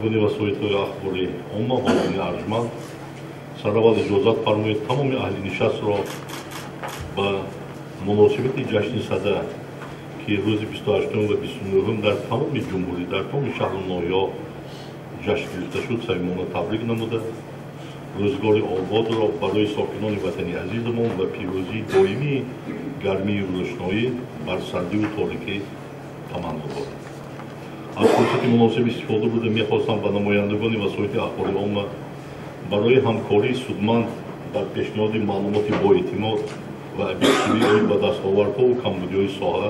Намояндагони васоитҳои ахбори омма, ҳозирини арҷманд, сараввал иҷозат фармоед тамоми аҳли нишастро ба муносибати ҷашни Сада, ки рӯзи 28 ва 29 дар тамоми ҷумҳурӣ, дар тамоми шаҳру ноҳияҳо ҷашн гирифта шуд, самимона табрик намуда, рӯзгори ободро барои сокинони ватани азизамон ва пирӯзии доимии гармию рӯшноӣ бар сардиву торикӣ таманно дорам. Аз фурсати муносиб истифода бурда мехостам ба намояндагони васоити ахбори омма барои ҳамкории судманд дар пешниҳоди маълумоти боэътимод ва объективӣ оид ба дастовардҳову камбудиҳои соҳа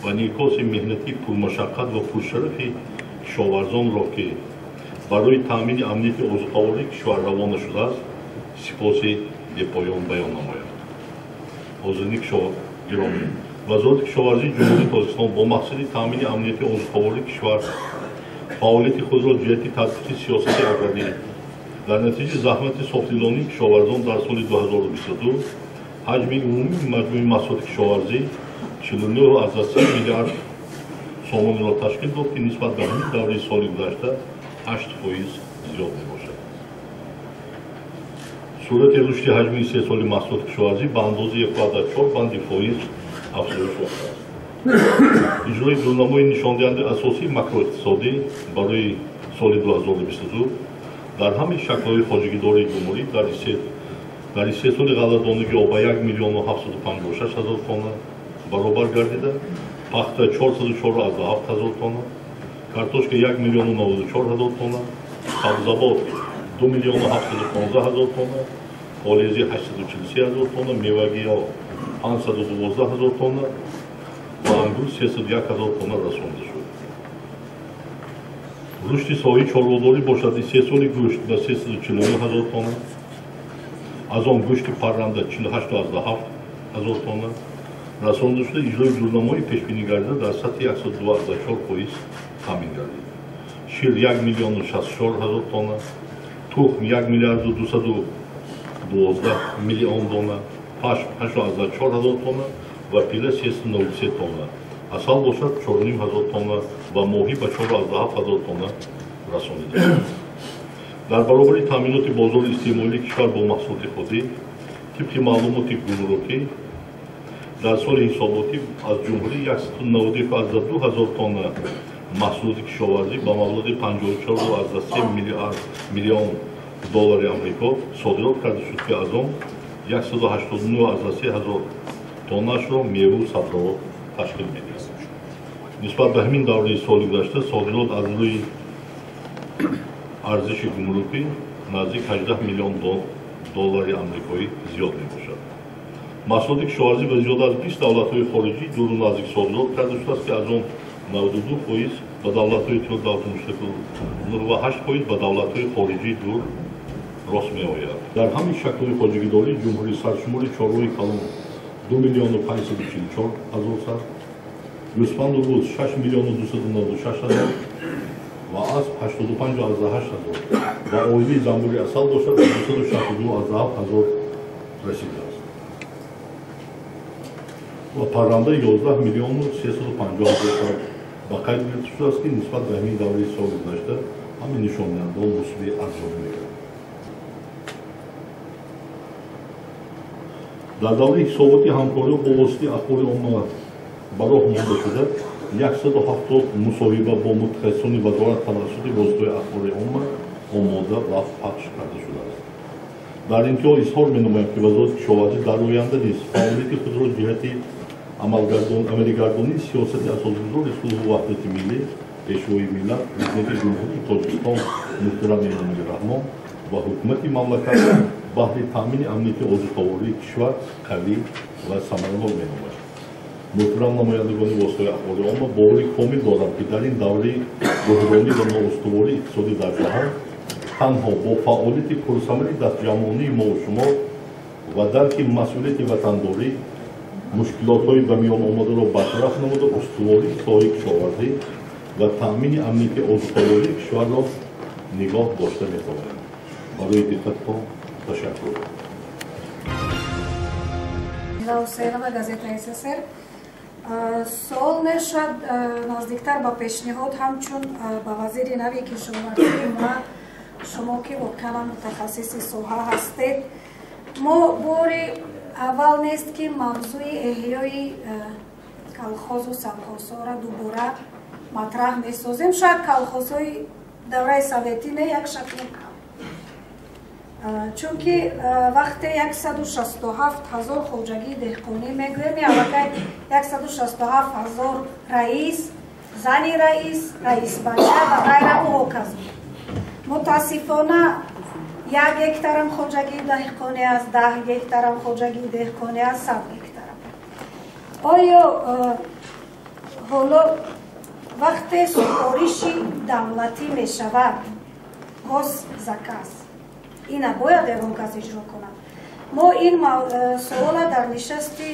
ва инъикоси меҳнати пурмашаққат ва пуршарафи кишоварзонро, ки барои таъмини амнияти озуқавории кишвар равона шудааст, сипоси бепоён баён намояд. Ҳозирини гиромӣ, Вазорати кишоварзии Ҷумҳурии Тоҷикистон бо мақсади таъмини амнияти озуқавории кишвар фаъолияти худро ҷиҳати татбиқи сиёсати аграрӣ дар натиҷаи заҳмати софдилонии кишоварзон дар соли 2022 ҳаҷми умумии маҷмӯи маҳсулоти кишоварзӣ 49,3 миллиард сомониро ташкил дод, ки нисбат ба ҳамин давраи соли гузашта 8% зиёд мебошад. Суръати рушди ҳаҷми истеҳсоли маҳсулоти кишоварзӣ ба андозаи 1,4 банди фоиз афзоиш ёфтааст. Иҷрои дурнамои нишондиҳандаи асосии макроиқтисодӣ барои соли 2022 дар ҳамаи шаклҳои хоҷагидории ҷумҳурӣ дар истеҳсоли ғалладонагиҳо ба 1 756 000 тонна баробар гардида, пахта 404,7 ҳазор тонна, картошка 1 094 000 тонна, сабзавот 2 715 000 тонна, полези 843 ҳазор тонна, мевагиҳо 512 ҳазор тонна ва ангур 301 ҳазор тонна расонда шуд. Рушди соҳаи чорводорӣ бошад, истеҳсоли гӯшт ба 349 ҳазор тонна, аз он гӯшти парранда 48,7 ҳазор тонна расонда шуда, иҷрои дурнамои пешбинӣ гардида дар сатҳи 102,4% таъмин гардид. Шир 1 064 000 тонна, тухм 1 212 000 000 дона, пашм 8,4 ҳазор тонна ва пила 393 тонна, асал бошад 4,5 ҳазор тонна ва моҳӣ ба 4,7 ҳазор тонна расонида шуд. Дар баробари таъминоти бозори истеъмолии кишвар бо маҳсулоти худӣ, тибқи маълумоти гумрукӣ дар соли ҳисоботӣ аз ҷумҳурӣ 191,2 ҳазор тонна маҳсулоти кишоварзӣ ба маблағи 54,3 миллион доллари Амрико содирот карда шуд, ки аз он 189,3 ҳазор тоннаашро меву сабзавот ташкил медиҳад. Нисбат ба ҳамин давраи соли гузашта содирот аз рӯи арзиши гумрукӣ наздик 18 миллион доллари амрикоӣ зиёд мебошад. Маҳсулоти кишоварзӣ ба зиёда аз 20 давлатҳои хориҷӣ дуру наздик содирот карда шудааст, ки аз он 92% ба давлатҳои Иттиҳоди Давлатҳои Муштақил ва 8% ба давлатҳои хориҷии дур рост меояд. Дар ҳамин шаклҳои хоҷагидории ҷумҳурӣ саршумори чорвои калон 2 544 000 сар, гӯсфанду буз 6 296 000 ва асп 85,8 ҳазор ва оилаи занбури асал бошад 262,7 ҳазор расидааст ва парранда 11 350 000 сар ба қайд гирифта шудааст, ки нисбат ба ҳамин давраи соли гузашта ҳамин нишондиҳандаҳо мусбии арзёбӣ мегардад. Дар давраи ҳисоботи ҳамкориҳо бо воситаи ахбори омма ба роҳ монда шуда 170 мусоҳиба бо мутахассисони вазорат тавассути воситаҳои ахбори омма омода ва пахш карда шудааст. Дар интиҳо изҳор менамоям, ки Вазорати кишоварзӣ дар оянда низ фаъолияти худро ҷиҳати амалигардонии сиёсати асосгузори сулҳу ваҳдати миллӣ, Пешвои миллат, Президенти Ҷумҳурии Тоҷикистон муҳтарам Эмомалӣ Раҳмон ва ҳукумати мамлакат баҳри таъмини амнияти озуқавории кишвар қавӣ ва самаранок менамояд. Муҳтарам намояндагони воситаҳои ахбори омма, бовари комил дорам, ки дар ин давраи буҳронӣ ва ноустувории иқтисодӣ дар ҷаҳон танҳо бо фаъолияти пурсамари дастҷамъонии мову шумо ва дарки масъулияти ватандорӣ мушкилотҳои ба миён омадаро бартараф намуда, устувории соҳаи кишоварзӣ ва таъмини амнияти озуқавории кишварро нигоҳ дошта метавонем. Барои диққататон ташаккур. Мила Усейнова, газета СССР. Суол мешавад наздиктар ба пешниҳод ҳамчун ба вазири нави кишоварзии ма, шумо ки воқеан мутахассиси соҳа ҳастед. Мо бори аввал нест ки мавзӯи эҳёи колхозу совхозҳоро дубора матраҳ месозем. Шояд колхозҳои давраи советӣ не, як шакли нав. Чунки вақте 167 ҳазор хоҷагии деҳқонӣ мегӯем, аллакай 167 ҳазор раис, зани раис, раисбача ва ғайра ӯ ҳоказо. Мутаассифона 1 гектарам хоҷагии деҳқонӣ аст, 10 гектарам хоҷагии деҳқонӣ аст, 100 гектарам. Оё ҳоло вақте супориши давлатӣ мешавад, госзаказ, ина бояд ягон кас иҷро кунад. Мо ин суола дар нишасти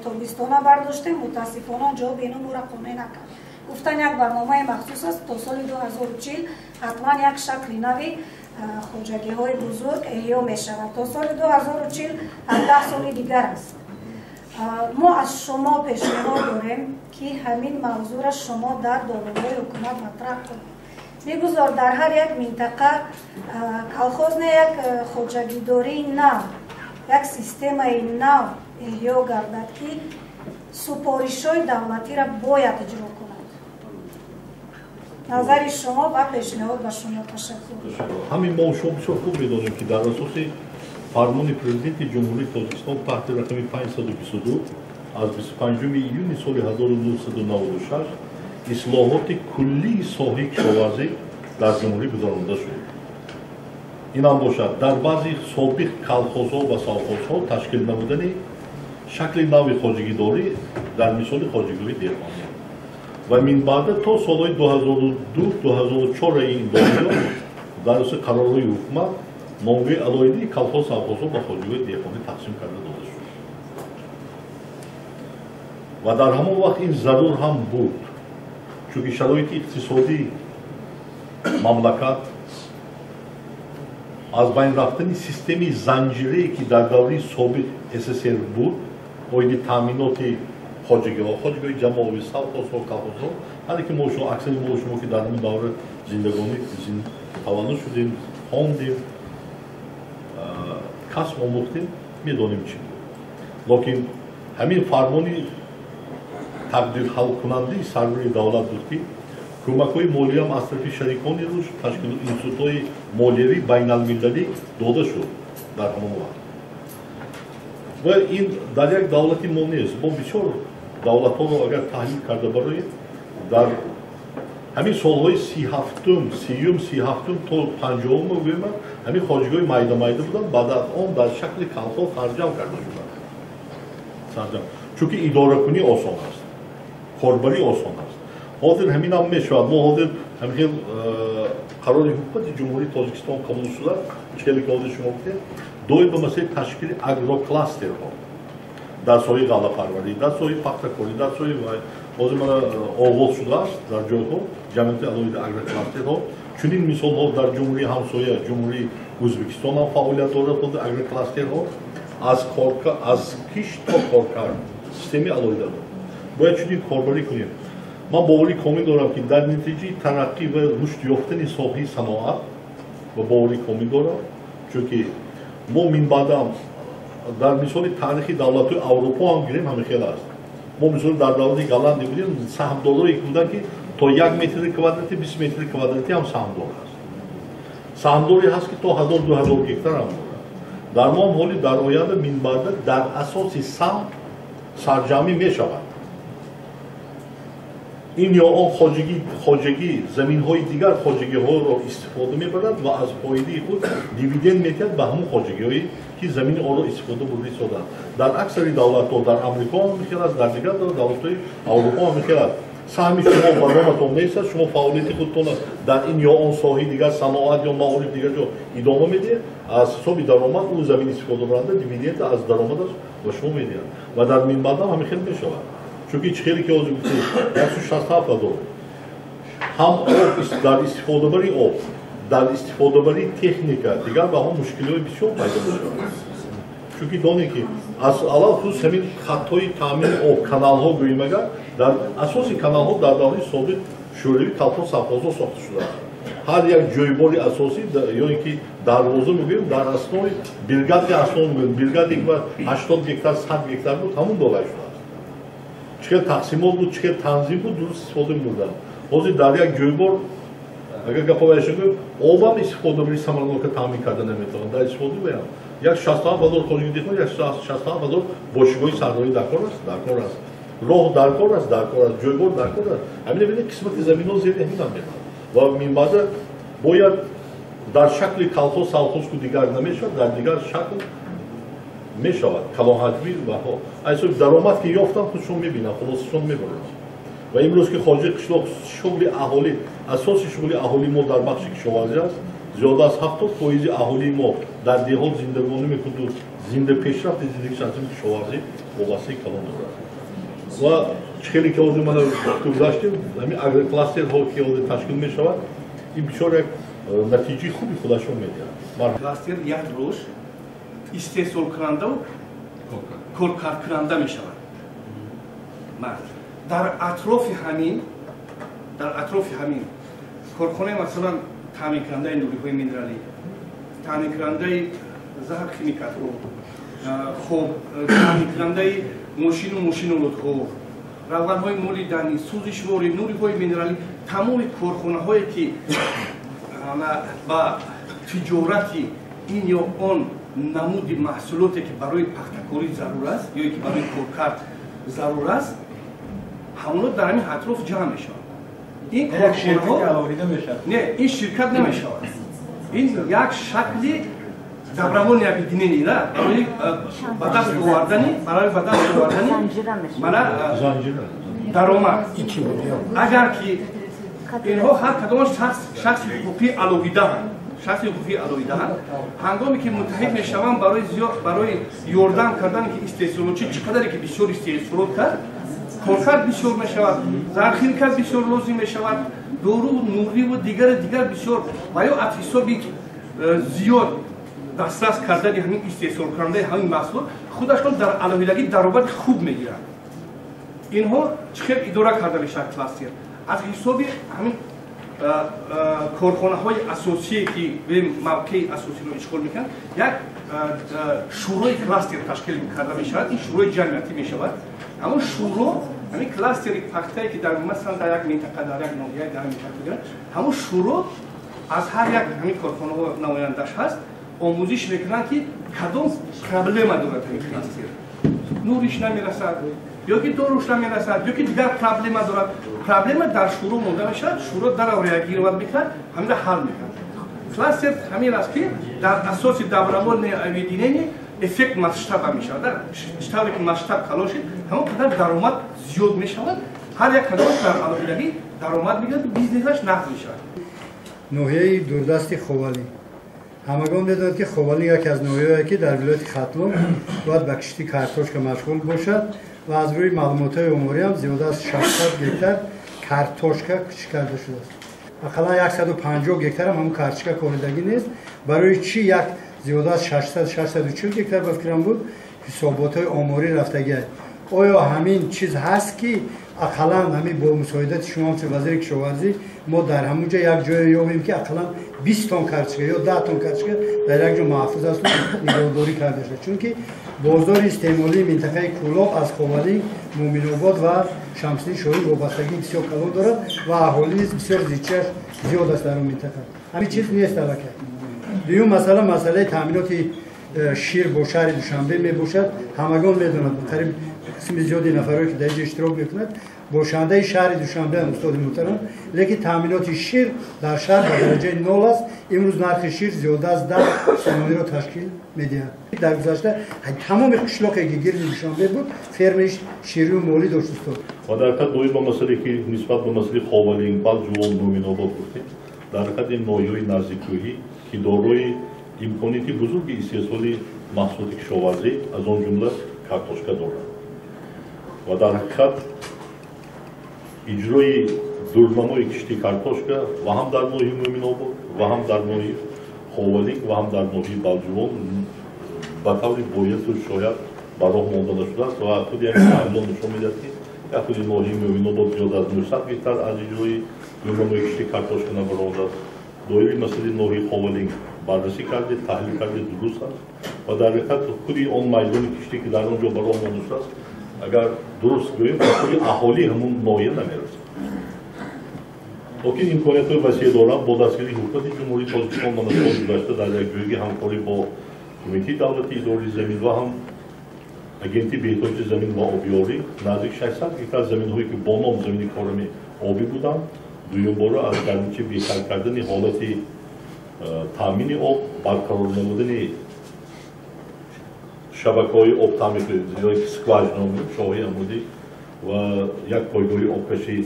тобистона бардоштем, мутаассифона ҷавоби ино моро қонеъ накард. Гуфтан як барномаи махсус аст, то соли 2040 ҳатман як шакли нави хоҷагиҳои бузург эҳё мешавад. То соли 2040 17 соли дигар аст. Мо аз шумо пешниҳод дорем ки ҳамин мавзӯъро шумо дар долонҳои ҳукумат матраҳ кунед. Мегузор дар ҳар як минтақа колхоз не, як хоҷагидории нав, як системаи нав эҳё гардад ки супоришҳои давлатиро бояд иҷро кунад. Назари шумо ва пешниҳод ба шумо. Ташаккур. Ҳамин мо шумо бисёр хуб медонем ки дар асоси фармони президенти Ҷумҳурии Тоҷикистон таҳти рақами 522 аз 25 июни соли 1996 ислоҳоти куллии соҳаи кишоварзӣ дар ҷумҳурӣ гузаронида шуд. Инам бошад, дар баъзе собиқ колхозҳо ва совхозҳо ташкил намудани шакли нави хоҷагидорӣ дар мисоли хоҷагиҳои деҳқонӣ ва минбаъда то солҳои 2002-2004 ин дониё дар асоси қарорҳои ҳукумат номгӯи алоҳидаи колхоз совхозҳо ба хоҷагиҳои деҳқонӣ тақсим карда дода шуд. Ва дар ҳамон вақт ин зарур ҳам буд, чунки шароити иқтисодии мамлакат аз байн рафтани системаи занҷирае ки дар давраи собиқ СССР буд, оиди таъминоти хоҷагиҳо, хоҷагиҳои ҷамоавӣ, совхозҳо, колхозҳо, ҳале ки мо шумо, аксари мо шумо ки дар ҳамин давра зиндагонӣ таваллуд шудем, хондем, касб омӯхтем, медонем чӣ буд. Лекин ҳамин фармони тақдирҳалкунандаи сарвари давлат буд ки кӯмакҳои молиям аз тарафи шарикони рушд, ташкилот, институтҳои молиявии байналмилалӣ дода шуд дар ҳамон вақт. Ва ин дар як давлати мо нест. Мо бисёр давлатҳоро агар таҳлил карда бароем, дар ҳамин солҳои 37-ум, 30-ум, 37-ум то 50-ум гӯем, ҳамин хоҷагиҳои майда-майда буданд, баъд аз он дар шакли колхоз сарҷам карда шуданд. Сарҷам. Чунки идоракунӣ осон аст, корбарӣ осон аст. Ҳозир ҳамин ҳам мешавад. Мо ҳозир ҳамин хел қарори ҳукумати Ҷумҳурии Тоҷикистон қабул шуда, хеле ки ҳозир шумо гуфтед, доир ба масъалаи ташкили агрокластерҳо дар соҳаи ғаллапарварӣ, дар соҳаи пахтакорӣ, дар соҳаи ҳозир мана оғоз шудааст дар ҷойҳо ҷамъияти алоҳида агрокластерҳо. Чунин мисолҳо дар ҷумҳурии ҳамсоя, ҷумҳурии Ӯзбекистон ҳам фаъолият дорад. Ҳозир агрокластерҳо аз кишт то коркард системаи алоҳида дорад. Бояд чунин корбарӣ кунем. Ман боварӣ комил дорам ки дар натиҷаи тараққӣ ва рушд ёфтани соҳаи саноат ва боварӣ комил дорам, чунки мо минбаъдам дар мисоли таърихи давлатҳои Аврупо ҳам гирем ҳамин хел аст. Мо мисол дар давлати Голландия будем, саҳмдорое буданд ки то 1 метри квадрати, 20 метри квадрати ҳам саҳмдор аст. Саҳмдоре ҳаст ки то 1000-2000 гектар ҳам дорад. Дар мо ҳам ҳоли дар оянда минбаъда дар асоси саҳм сарҷамъӣ мешавад. Ин ё он хоҷагӣ заминҳои дигар хоҷагиҳоро истифода мебарад ва аз фоидаи худ дивиденд медиҳад ба ҳамон хоҷагиҳое ки замини онро истифода бурда истоданд. Дар аксари давлатҳо, дар Амрико ҳам ҳамин хел аст, дар дигар давлатҳои Аврупо ҳам ҳамин хел аст. Саҳми шумо ба номатон меистад, шумо фаъолияти худтонро дар ин ё он соҳаи дигар, саноат ё маориф дигар ҷо идома медиҳед, аз ҳисоби даромад ӯ замин истифодабаранда дивиденд аз даромадаш ба шумо медиҳад. Ва дар минбаъд ҳам ҳамин хел мешавад. Чунки чӣ хеле ки ҳозир гуфтед, 167 ҳазор ҳам об дар истифодабарии об, дар истифодабарии техника, дигар ба ҳам мушкилиҳои бисёр пайдо мешавад. Чунки донем ки аз алалхусус ҳамин хаттҳои таъмини об, каналҳо гӯем агар, дар асоси каналҳо дар давраи собиқ Шӯравӣ колхоз совхозҳо сохта шудааст. Ҳар як ҷойбори асосӣ ё ин ки дарвоза мегӯем дар аснои билгади аснон мегӯем, билгаде ки 80 гектар 100 гектар буд, ҳамон болай шудааст. Чӣ хел тақсимот буд, чӣ хел танзим буд, дуруст истифода мебурданд. Ҳозир дар як ҷойбор агар гапа вайша гӯем, обам истифода бари самаранока таъмин карда наметавонад. Дар истифода баям як 67 ҳазор хоҷагии деҳқон, як 67 ҳазор бошгоҳи сардорӣ дар кор аст, дар кор аст. Роҳ дар кор аст, дар кор аст, ҷойбор дар кор аст. Ҳамин бибинед, қисмати заминҳо зери ҳамин ҳам меравад. Ва минбаъда бояд дар шакли колхоз совхозку дигар намешавад, дар дигар шакл мешавад, калонҳаҷмӣ ва ҳисоби даромад ки ёфтам, худшон мебинанд, хулосашон мебаранд. Ва имрӯз ки хоҷаи қишлоқ шуғли аҳолӣ, асоси шуғли аҳолии мо дар бахши кишоварзӣ аст, зиёда аз 70% аҳолии мо дар деҳот зиндагонӣ мекунад, зинда пешрафти зиндагиш аз ин кишоварзӣ вобастаи калон дорад. Ва чӣ хеле ки ҳозир мана гузаштем, ҳамин агрокластерҳо ки ҳозир ташкил мешавад, ин бисёр як натиҷаи хуби худашон медиҳад. Кластер як рӯз истеҳсолкунандаву коркардкунанда мешавад. Дар атрофи ҳамин, дар атрофи ҳамин корхонаи, масалан, таъминкунандаи нуриҳои минералӣ, таъминкунандаи заҳрхимикатҳо, хоб, таъминкунандаи мошину мошинолотҳо, равғанҳои молиданӣ, сӯзишворӣ, нуриҳои минералӣ, тамоми корхонаҳое ки ба тиҷорати ин ё он намуди маҳсулоте ки барои пахтакорӣ зарур аст ё ки барои коркард зарур аст, ҳамоно дар ҳамин атроф ҷамъ мешаванд. Ин корхонаҳо не, ин ширкат намешавад, ин як шакли добровольное объединение да барои ба даст овардани, барои ба даст овардани мана даромад. Агар ки инҳо ҳар кадомаш шахси ҳуқуқии алоҳидаанд, шахси ҳуқуқии алоҳидаанд, ҳангоме ки муттаҳид мешаванд барои зиёд, барои ёрдам кардане ки истеҳсолотчӣ чӣ қадаре ки бисёр истеҳсолот кард, коркард бисёр мешавад, зархимикат бисёр лозим мешавад, дору нуриву дигари дигар бисёр, ва ё аз ҳисоби зиёд дастрас кардани ҳамин истеҳсолкунандаи ҳамин маҳсулот худашон дар алоҳидагӣ даромади хуб мегиранд. Инҳо чӣ хел идора карда мешавад кластер? Аз ҳисоби ҳамин корхонаҳои асосие ки мавқеи асосиро ишғол мекунанд, як шӯрои кластер ташкил карда мешавад. Ин шӯрои ҷамъиятӣ мешавад. Ҳамон шӯро ҳамин кластери пахтае ки дар, масалан, дар як минтақа, дар як ноҳия, дар минтақа мегирад, ҳамон шӯро аз ҳар як ҳамин корхонаҳо намояндаш ҳаст, омӯзиш мекунанд ки кадом проблема дорад ҳамин кластер, нуриш намерасад ё ки доруш намерасад ё ки дигар проблема дорад. Проблема дар шӯро монда мешавад, шӯро дарав реагировать мекунад, ҳаминро ҳал мекунад. Кластер ҳамин аст ки дар асоси добровольное объединение эффект масштаба мешавад. Тавре ки масштаб калон шид, ҳамон қадар даромад зиёд мешавад, ҳар як кадомаш дар алоҳидагӣ даромад мегирад, бизнесаш нақд мешавад. Ноҳияи дурдасти Ховалӣ, ҳамагон медонад ки Ховалӣ яке аз ноҳияҳое ки дар вилояти Хатлон бояд ба кишти картошка машғул бошад ва аз рӯи маълумотҳои омориам зиёда аз 600 гектар картошка кишт карда шудааст. Ақаллан 150 гектарам ҳамун картошка коридагӣ нест. Барои чӣ як зиёда аз 600, 640 гектар ба фикрам буд, ҳисоботҳои оморӣ рафтагиаст. Оё ҳамин чиз ҳаст ки ақаллан ҳамин бо мусоидати шумо ҳамчун вазири кишоварзӣ мо дар ҳамун ҷо як ҷое ёбем ки ақаллан 20 тон картошка ё 10 тон картошка дар як ҷо маҳфуз асту нигаҳдорӣ карда шуд? Чунки бозори истеъмолии минтақаи Кӯлоб аз Ховалӣ, Муъминобод ва Шамсиддин Шоҳин вобастагии бисёр калон дорад ва аҳолӣ низ бисёр зичиаш зиёд аст дар он минтақа. Ҳамин чиз нест аллакай. Дуюм масъала, масъалаи таъминоти шир бо шаҳри Душанбе мебошад. Ҳамагон медонад, қариб қисми зиёди нафарое ки дар инҷо иштирок мекунад, бошандаи шаҳри Душанбеам, устоди муҳтарам, лекин таъминоти шир дар шаҳр ба дараҷаи нол аст. Имрӯз нархи шир зиёда аз 10 сомониро ташкил медиҳад. Дар гузашта тамоми қишлоқе ки гирди Душанбе буд, фермаи ширию молӣ дошт, устод. Ва дар ҳақиқат доир ба масъале ки нисбат ба масъалаи Ховалинг, Балҷувон, Муъминобод гуфтем, дар ҳақиқат ин ноҳияҳои наздиккӯҳӣ ки дорои имконияти бузурги истеҳсоли маҳсулоти кишоварзӣ, аз он ҷумла картошка дорад, ва дар ҳақиқат иҷрои дурнамои кишти картошка ва ҳам дар ноҳияи Муъминобод, ва ҳам дар ноҳияи Ховалинг, ва ҳам дар ноҳияи Балҷувон. ба таври бояду шояд ба роҳ монда нашудааст ва худи як таҳлилот нишон медиҳад, ки як худи ноҳияи Мӯминобод зиёд аз 900 гектар аз иҷрои дурнамои кишти картошка набаромадааст. Доири масъалаи ноҳияи Ховалинг баррасӣ кардед, таҳлил кардед, дуруст аст ва дар ҳақиқат худи он майдони киштӣ, ки дар он ҷо ба роҳ монда шудааст, агар дуруст гӯем, ба худи аҳолии ҳамун ноҳия намерасад. Лекин имкониятҳои васеъ дорам бо дастгирии Ҳукумати Ҷумҳурии Тоҷикистон ман соли гузашта дар якҷоягӣ ҳамкорӣ бо Кумитаи давлатии идораи замин ва ҳам Агентии беҳдошти замин ва обиёрӣ наздик 600 гектар заминҳое, ки бо ном замини корами обӣ буданд, дуюмбора аз гарничи беҳтар кардани ҳолати таъмини об, барқарор намудани шабакаҳои об таъмин, скважина, чоҳи амудӣ ва як пойгоҳи обкашӣ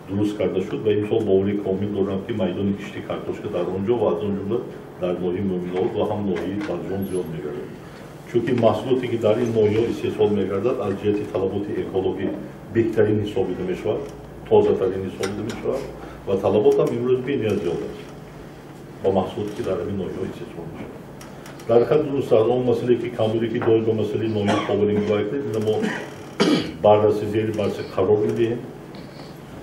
дуруст карда шуд. Ва имсол боварии комил дорам, ки майдони кишти картошка дар он ҷо ва аз он ҷумла дар ноҳияи Мӯминобод ва ҳам ноҳияи Балҷувон зиёд мегардад, чунки маҳсулоте, ки дар ин ноҳияҳо истеҳсол мегардад, аз ҷиҳати талаботи экологӣ беҳтарин ҳисобида мешавад, тозатарин ҳисобида мешавад ва талабот ҳам имрӯз бениҳоят зиёд аст ба маҳсулоте, ки дар ҳамин ноҳияҳо истеҳсол мешавад. Дар ҳақиқат дуруст аст он масъалае, ки камбуде, ки доир ба масъалаи ноҳияи Ховалинг бояд кунед, ина мо баррасӣ, зери баррасӣ қарор медиҳем.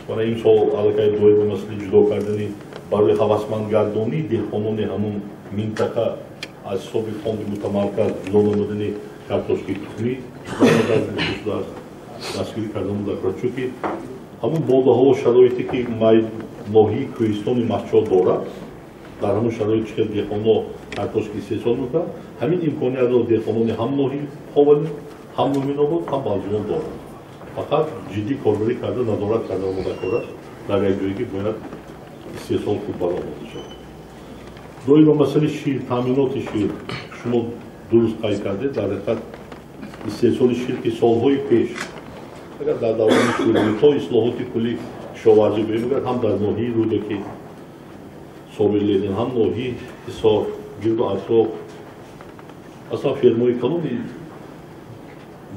Мана имсол аллакай доир ба масъалаи ҷудо кардани барои ҳавасмандгардонии деҳқонони ҳамун минтақа аз ҳисоби фонди мутамарказ ҷудо намудани картошкаи тухмӣ дар гирифта шудааст, дастгирӣ кардан дар кор, чунки ҳамун боду ҳаво, шароите, ки ноҳияи кӯҳистони Мастчоҳ дорад, дар ҳамун шароит чӣ хел деҳқонҳо картошка истеҳсол мекунанд, ҳамин имкониятро деҳқонони ҳам ноҳияи Ховалинг, ҳам Мӯминобод, ҳам Балҷувон доранд. Фақат ҷиддӣ корбарӣ карда, назорат карда омода кор аст, дар як ҷое ки бояд истеҳсол хуб баромада шавад. Доир ба масъалаи шир, таъминоти шир, шумо дуруст қайд кардед. Дар ҳақиқат истеҳсоли шир, ки солҳои пеш, агар дар даврони шӯравӣ то ислоҳоти кулли кишоварзӣ гӯем, агар ҳам дар ноҳияи Рӯдакӣ, собиқ Ленин, ҳам ноҳияи Ҳисор, гирду атроф аслан фермаҳои калони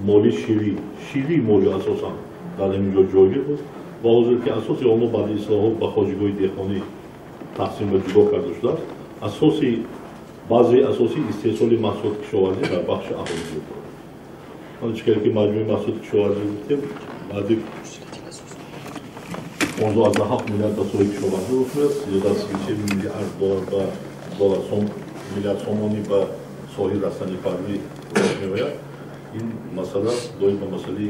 моли ширӣ, ширии моли асосан дар ҳамин ҷо ҷойгир буд ва ҳозир ки асоси онҳо баъди ислоҳот ба хоҷагиҳои деҳқонӣ тақсим ва ҷудо карда шудааст, асоси баъзеи асосии истеҳсоли маҳсулоти кишоварзӣ дар бахши аҳолӣ ҷой дорад. Ман чӣ ки маҷмӯи маҳсулоти кишоварзӣ гуфтем, баъди 15,7 миллиард ба соҳаи кишоварзӣ роҳ меёбад, зиёда аз 33 миллиард доллар ба доллар сом миллиард сомонӣ ба соҳаи растанипарварӣ роҳ меояд. Ин масъала доир ба масъалаи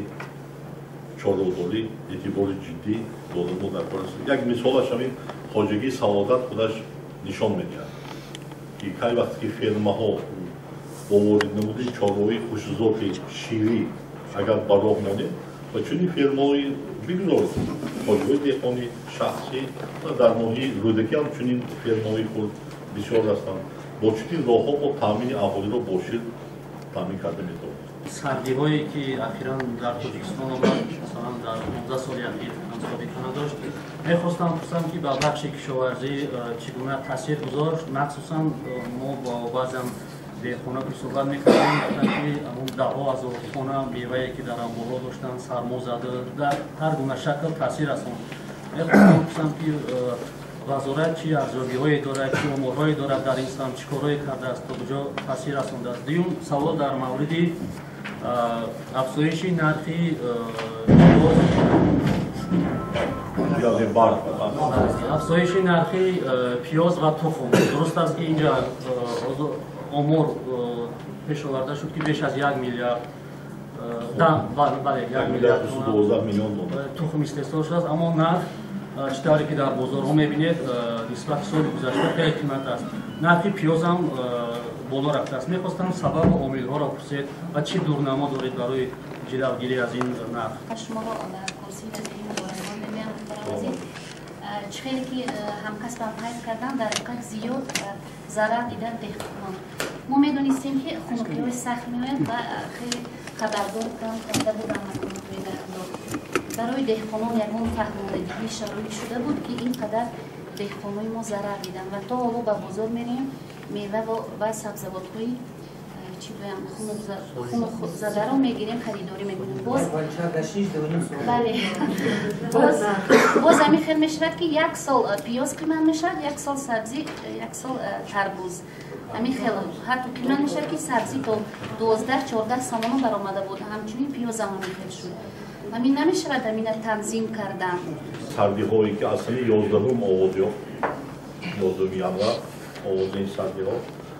чорводорӣ эътибори ҷиддӣ додамо дар кор аст. Як мисолаш ҳамин хоҷагии Саодат худаш нишон медиҳад, ки кай вақте ки фермаҳо бо ворид намудани чорвои хушзоти ширӣ агар ба роҳ монем ва чунин фермаҳои бигузор хоҷагиҳои деҳқонӣ, шахсӣ, дар ноҳияи Рӯдакӣ ҳам чунин фермаҳои хурд бисёр ҳастанд, бо чунин роҳҳо мо таъмини аҳолиро бо шир таъмин карда метавонем. Сардиҳое, ки ахиран дар Тоҷикистон омад, масалан дар 15 соли ахир ҳам собиқа надошт, мехостам пурсам, ки ба бахши кишоварзӣ чӣ гуна таъсир гузошт. Махсусан мо бо баъзан деҳқона ки суҳбат мекардем, гуфтанд, ки ҳамун даҳҳо ҳазор тона мевае, ки дар анборҳо доштанд, сармо зада, дар ҳар гуна шакл таъсир расонд. Мехостам пурсам, ки вазорат чӣ арзёбиҳое дорад, чӣ оморҳое дорад дар ин самт, чӣ корҳое кардааст, то куҷо таъсир расондааст. Дуюм савол дар мавриди афзоиши нархи пиёз, афзоиши нархи пиёз ва тухм. Дуруст аст, ки инҷа омор пеш оварда шуд, ки беш аз 1 миллиард, бале, 1 миллиард тухм истеҳсол шудааст, аммо нарх чӣ тавре ки дар бозорҳо мебинед, нисбати соли гузашта хеле қимат аст. Нархи пиёзам боло рафтааст. Мехостам сабабу омилҳоро пурсед ва чӣ дурнамо доред барои ҷилавгирӣ аз ин нарх. Шуморо дар курсии муборакбод. Чӣ хеле ки ҳамкасбам қайд кардам, дар ҳақиқат зиёд зарар дидан деҳқонон. Мо медонистем, ки хунукиҳои сахт меояд ва хеле хабардор будам, карда будам мақомотҳои дахлдор. Барои деҳқонон ягон фаҳмондагӣ шароит шуда буд, ки ин қадар деҳқонои мо зарар диданд? Ва то ҳоло ба бозор мерем, мева ва сабзавотҳои чӣ гӯям, хунукзадаро мегирем, харидорӣ мекунем. Боз бале, боз ҳамин хел мешавад, ки як сол пиёз қимат мешавад, як сол сабзӣ, як сол тарбуз. Ҳамин хел ҳатто қимат мешавад, ки сабзӣ то 12-14 сомона баромада буд, ҳамчунин пиёзам ҳамин хел шуд. Ҳамин намешавад ҳамина танзим кардан. Сардиҳое ки аз санаи 11-ум оғоз ёфт, 11 январ оғози ин сардиҳо,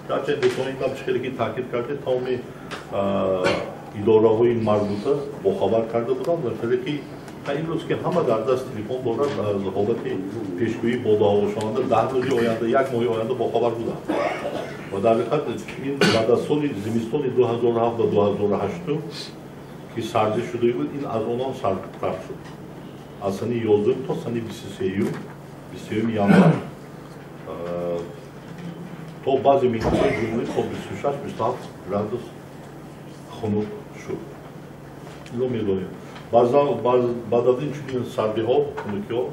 гарчи дӯстони инам чӣ хеле ки таъкид кардед, тамоми идораҳои марбута бохабар карда буданд ва хеле ки имрӯз ки ҳама дар даст телефон дорад, аз ҳолати пешгӯии бодоҳавошаванда 10 рӯзи оянда, як моҳи оянда бохабар буданд. Ва дар ҳақиқат ин баъд аз соли зимистони 2007 ва 2008 ки сардӣ шуда буд, ин аз онам сардтар шуд. Аз санаи 11 то санаи 23 январ то баъзе минтақаи ҷумҳурӣ то 26-27 градус хунук шуд. Инро медонем. Баъд аз ин чунин сардиҳо, хунукиҳо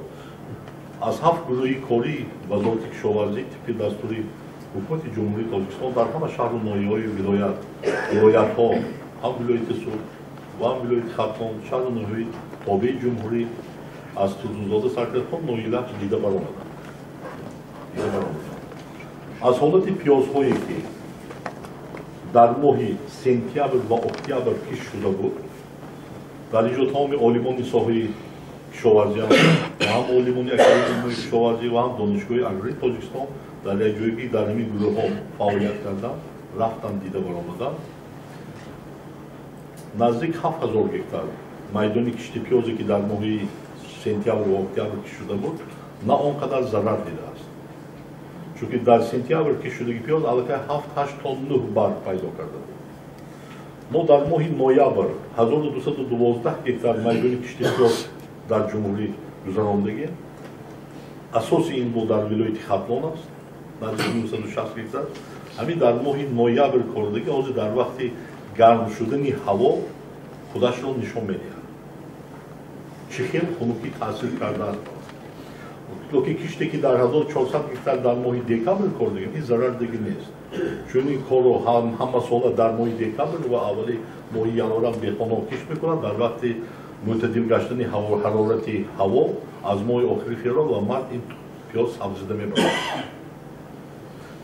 аз 7 гурӯҳи кории Вазорати кишоварзӣ тибқи дастури ҳукумати Ҷумҳурии Тоҷикистон дар ҳама шаҳру ноҳияҳои вилоятҳо, ҳам вилояти Суғд ва ҳам вилояти Хатлон, шаҳру ноҳияҳои тобеи ҷумҳурӣ аз Турсунзода сар карда то Ноҳияи дида баромаданд. Аз ҳолати пиёзҳое ки дар моҳи сентябр ва октябр кишт шуда буд, дар инҷо тамоми олимони соҳаи кишоварзӣ ва ҳам олимони академияи кишоварзӣ ва ҳам донишгоҳи аграрии Тоҷикистон дар як ҷое ки дар ҳамин гурӯҳҳо фаъолият карданд, рафтанд, дида баромаданд. Наздик 7000 гектар майдони кишти пиёзе ки дар моҳи сентябр ва октябр кишт шуда буд, на он қадар зарар дидааст. Чунки дар сентябр кишт шудаги пиёз аллакай 7-8 то 9 барг пайдо карда буд. Мо дар моҳи ноябр 1212 гектар майдони кишти пиёз дар ҷумҳурӣ гузарондагем. Асоси ин бо дар вилояти Хатлон аст, наздик 960 гектар. Ҳамин дар моҳи ноябр кордагӣ ҳозир дар вақти гарм шудани ҳаво худашро нишон медиҳад. Чӣ хел хунукӣ таъсир кардааст. Лекин киште ки дар 1400 гектар дар моҳи декабр кордагем, ин зарар диги нест. Чун ин корро ҳама сола дар моҳи декабр ва аввали моҳи январам деҳқонҳо кишт мекунанд. Дар вақти мӯътадил гаштани ҳарорати ҳаво аз моҳи охири феврал ва март ин пиёз сабзида мебарад.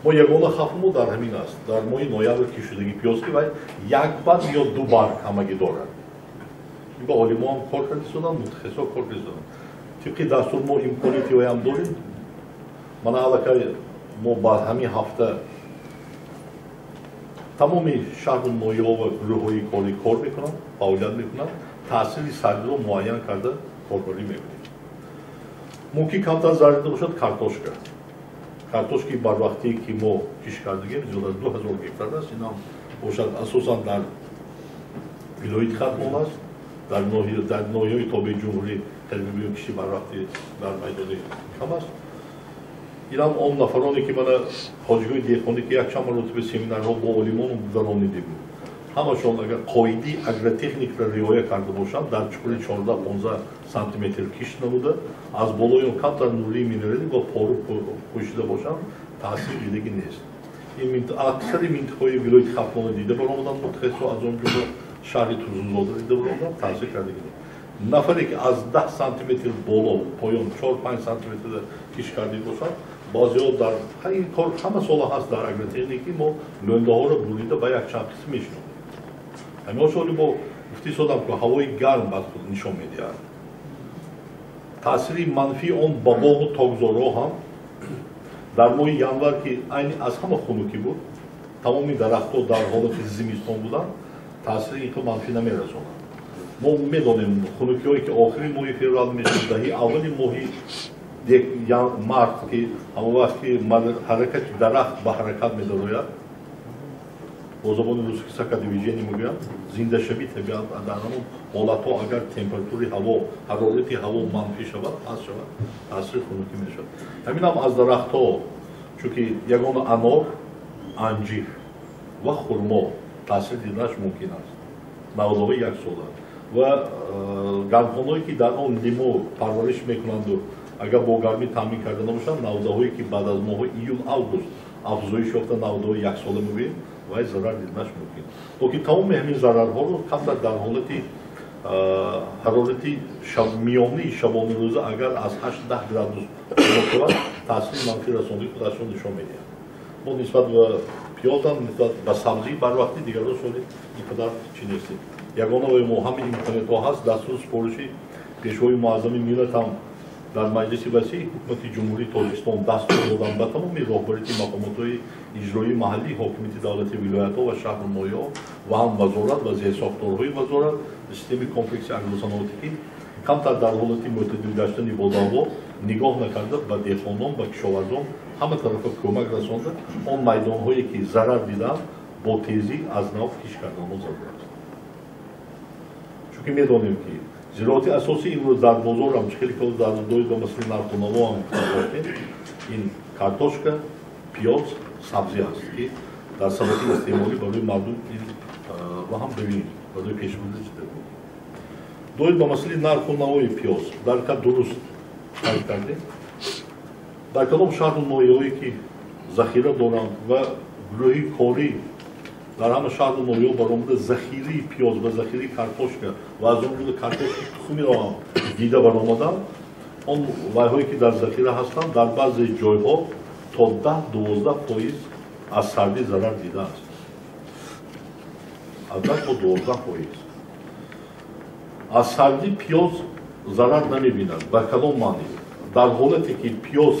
Мо ягона хавфмо дар ҳамин аст. Дар моҳи ноябр кишт шудаги пиёз ки вай як барг ё ду барг ҳамагӣ дорад. Ин ба олимоам кор карда истоданд, мутахассисҳо кор карда истоданд. Тибқи дастур мо имконияти оям дорем. Мана аллакай мо ба ҳамин ҳафта тамоми шаҳру ноҳияҳо ва гурӯҳҳои корӣ кор мекунанд, фаъолият мекунанд, таъсири сардиро муайян карда корбарӣ мекунем. Мумкин камтар зарар дида бошад картошка. Картошкаи барвақтие ки мо кишт кардагем зиёд аз 2000 гектар аст. Инам бошад асосан дар вилояти Хатлон аст, дар ноҳияҳои тобеи ҷумҳурӣ қариб кишти барвақтӣ дар майдони кам аст. Инам он нафароне ки мана хоҷагиҳои деҳқонӣ ки якчанд маротиба семинарҳо бо олимон гузаронидем, ҳамашон агар қоидаи агротехникро риоя карда бошанд, дар чуқури 14-15 сантиметр кишт намуда, аз болои он камтар нурии минералӣ ва пору пӯшида бошанд, таъсир дидагӣ нест. Аксари минтақаҳои вилояти Хатлонро дида баромаданд мутахассисҳо, аз он ҷумла шаҳри Турсунзода дида баромаданд, таъсир кардагӣ нест. Нафаре ки аз 10 сантиметр боло поён 4-5 сантиметр кишт карда бошад, баъзеҳо дар ин кор ҳама сола ҳаст дар агротехникӣ мо лӯндаҳоро бурида ба якчанд қисм мешинонем. Ҳамин соли мо гуфти содам ки ҳавои гарм бад худ нишон медиҳад. Таъсири манфии он ба боғу токзорҳо ҳам дар моҳи январ ки айни аз ҳама хунукӣ буд, тамоми дарахтҳо дар ҳолати зимистон буданд, таъсири ин манфӣ намерасонад. Мо медонем хунукиҳое ки охири моҳи феврал мешуд, даҳи аввали моҳи март ки ҳамон вақт ки ҳаракати дарахт ба ҳаракат медарояд, бо забони русӣ сокодвижение мегӯянд, зиндашавии табиат дар ҳамон ҳолатҳо агар температури ҳаво, ҳарорати ҳаво манфӣ шавад, паст шавад, таъсири хунукӣ мешавад. Ҳаминам аз дарахтҳо, чунки ягона анор, анҷир ва хурмо таъсир диданаш мумкин аст. Навдаҳои яксола ва гармхонаҳое ки дар он лимо парвариш мекунанду агар бо гармӣ таъмин карда набошанд, навдаҳое ки баъд аз моҳҳои июл август афзоиш ёфта навдаҳои яксола мегӯем, Вай зарар диданаш мумкин. Лекин тамоми ҳамин зарарҳоро камтар дар ҳолати ҳарорати миёнии шабонарӯза агар аз 8-10 градус шавад, таъсири манфӣ расондагии худашро нишон медиҳад. Мо нисбат ба пиёзам, нисбат ба сабзӣ барвақтӣ дигарро соли ин қадар чӣ нестем. Ягона вай мо ҳама имкониятҳо ҳаст, дастуру супориши Пешвои муаззами миллат ҳам дар Маҷлиси васеи Ҳукумати Ҷумҳурии Тоҷикистон дастур додан ба тамоми роҳбарияти мақомотҳои иҷроии маҳаллии ҳокимияти давлати вилоятҳо ва шаҳру ноҳияҳо ва ҳам вазорат ва зерсохторҳои вазорат системи комплекси агросаноатӣ ки камтар дар ҳолати мӯътадил гаштани бодавҳо нигоҳ накарда ба деҳқонон, ба кишоварзон ҳама тарафа кӯмак расонда, он майдонҳое ки зарар диданд бо тезӣ аз нав кишт карданҳо зарур аст. Чунки медонем ки зироати асосии имрӯз дар бозорам чӣ хеле ки дар доир ба масъалаи нарху наво ҳам доштем, ин картошка, пиёз, сабзӣ аст ки дар сабати истеъмолӣ барои мардум ин ва ҳам бибинед барои пешбурди чӣ доир ба масъалаи нарху навои пиёз дар ка дуруст қайд кардем. Дар кадом шаҳру ноҳияҳое ки захира доранд ва гурӯҳи корӣ дар ҳама шаҳру ноҳияҳо баромада захираи пиёз ва захираи картошка ва аз он ҷумла картошки тухмиро ҳам дида баромаданд, он вайҳое ки дар захира ҳастанд дар баъзе ҷойҳо то 10-12% аз сардӣ зарар дидааст. Аз 10 то 12% аз сардӣ пиёз зарар намебинад. Ба кадом маънӣ? Дар ҳолате ки пиёз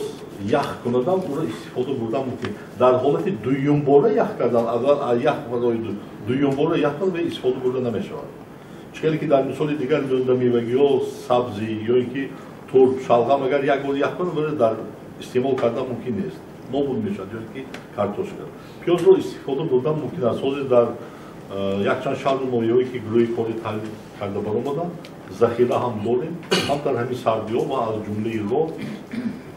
ях кунадам, ӯро истифода бурдан мумкин. Дар ҳолати дуюмбора ях кардан, аввал ях барои дуюмбора ях кардан ва истифода бурда намешавад. Чӣ хеле ки дар мисоли дигар лӯндамевагиҳо, сабзӣ ё ин ки турб, шалғам агар як бор ях кунад, вале дар истеъмол кардан мумкин нест, нобуд мешавад, ё ин ки картошка. Пиёзро истифода бурдан мумкин аст. Ҳозир дар якчанд шаҳру ноҳияҳое ки гурӯҳи корӣ таҳлил карда баромаданд, захира ҳам дорем, ҳам дар ҳамин сардиҳо ва аз ҷумлаи роҳ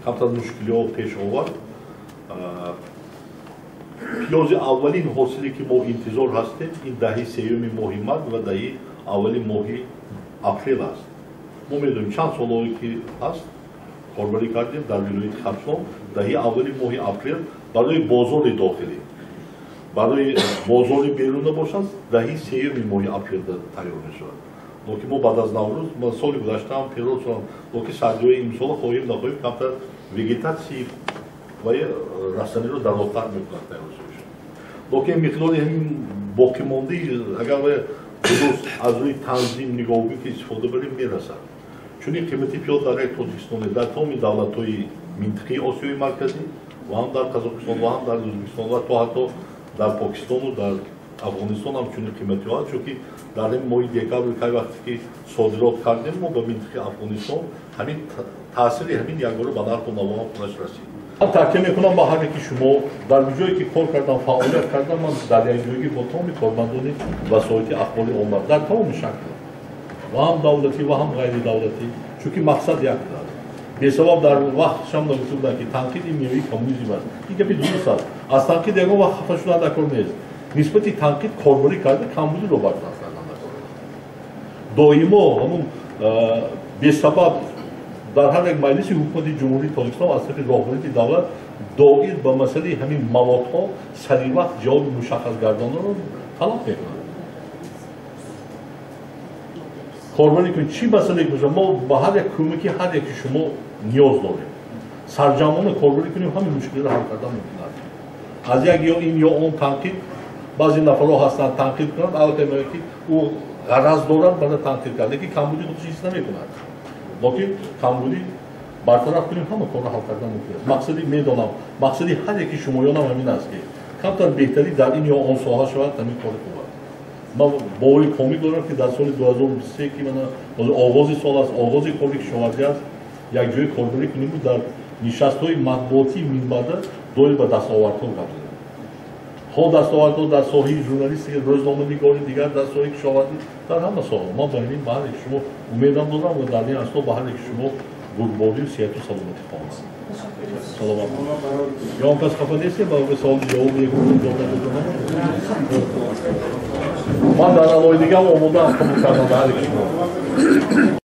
камтар мушкилиҳо пеш овард. Пиёзи аввалин ҳосиле ки мо интизор ҳастем, ин даҳи сеюми моҳи март ва даҳи аввали моҳи апрел аст. Мо медонем чанд солҳое ки ҳаст корбарӣ кардем дар вилояти Хатлон, даҳи аввали моҳи апрел барои бозори дохилӣ, барои бозори беруна бошад, даҳи сеюми моҳи апрел тайёр мешавад. Лекин мо баъд аз Наврӯз, соли гузашта ҳам феврал солам, лекин сардиҳои имсола хоҳем нахоҳем камтар вегетатсии ва растаниро дарозтар мекунад тайёр шавад. Лекин миқдори ҳамин боқимондаи агар дуруст аз рӯи танзим нигоҳ кунем ки истифода барем мерасад. Чунин қимати пиёз дар як Тоҷикистоне, дар тамоми давлатҳои минтиқаи Осиёи Марказӣ ва ҳам дар Қазоқистон ва ҳам дар Ӯзбекистон ва то ҳатто дар Покистону дар Афғонистон ҳам чунин қиматиҳо ҳаст, чунки дар ҳамин моҳи декабр кай вақте ки содирот кардем мо ба минтиқаи Афғонистон, ҳамин таъсири ҳамин якбора ба нарху наво ҳам худаш расид. Ман такя мекунам ба ҳар яки шумо дар ҷое ки кор кардам, фаъолият кардам, ман дар як ҷойгӣ бо тамоми кормандони васоити ахбори омма дар тамоми шакл ва ҳам давлатӣ ва ҳам ғайридавлатӣ, чунки мақсад як аст. Бесабаб дар вақтшам нагуфта будам ки танқид ин меваи коммунизм аст. Ин гапи дуруст аст. Аз танқид ягон вақт хафа шудан дар кор нест. Нисбати танқид корбарӣ карда камбудиро бартараф кардан дар кор аст. Доимо ҳамун бесабаб дар ҳар як маҷлиси ҳукумати Ҷумҳурии Тоҷикистон аз тарафи роҳбарияти давлат доир ба масъалаи ҳамин маводҳо саривақт ҷавоби мушаххас гардонданро талаб мекунанд. Корбарӣ кунед, чӣ масъалае бошад, мо ба ҳар як кӯмаки ҳар яки шумо ниёз дорем. Сарҷамъона корбарӣ кунем, ҳамин мушкилиро ҳал кардан мумкин аст. Аз як ё ин ё он танқид, баъзе нафарҳо ҳастанд танқид кунанд, албатта мегӯянд ки ӯ ғараз дорад барои танқид кард, лекин камбудӣ худаш ҳис намекунад. Лекин камбудӣ бартараф кунем, ҳама корро ҳал кардан мумкин аст. Мақсади медонам, мақсади ҳар яки шумоёнам ҳамин аст ки камтар беҳтарӣ дар ин ё он соҳа шавад, ҳамин кори хуб аст. Ман бовари комил дорам ки дар соли 2023 ки мана оғози сол аст, оғози кори кишоварзӣ аст, як ҷои корбарӣ кунем дар нишастҳои матбуотии минбаъда доир ба дастовардҳо гап занем. Хо дастовардҳо дар соҳаи журналистика, рӯзноманигорӣ, дигар дар соҳаи кишоварзӣ, дар ҳама соҳа. Ман ба ҳамин ба ҳар яки шумо умедам дорам ва дар ин асно ба ҳар яки шумо бурдборию сиҳату саломатӣ хоҳам. Саломат. Ё он кас хафа нестем, ба саволи ҷавоб дода. Ман дар алоҳидагиам омодаам қабул кардан ба ҳар яки шумо.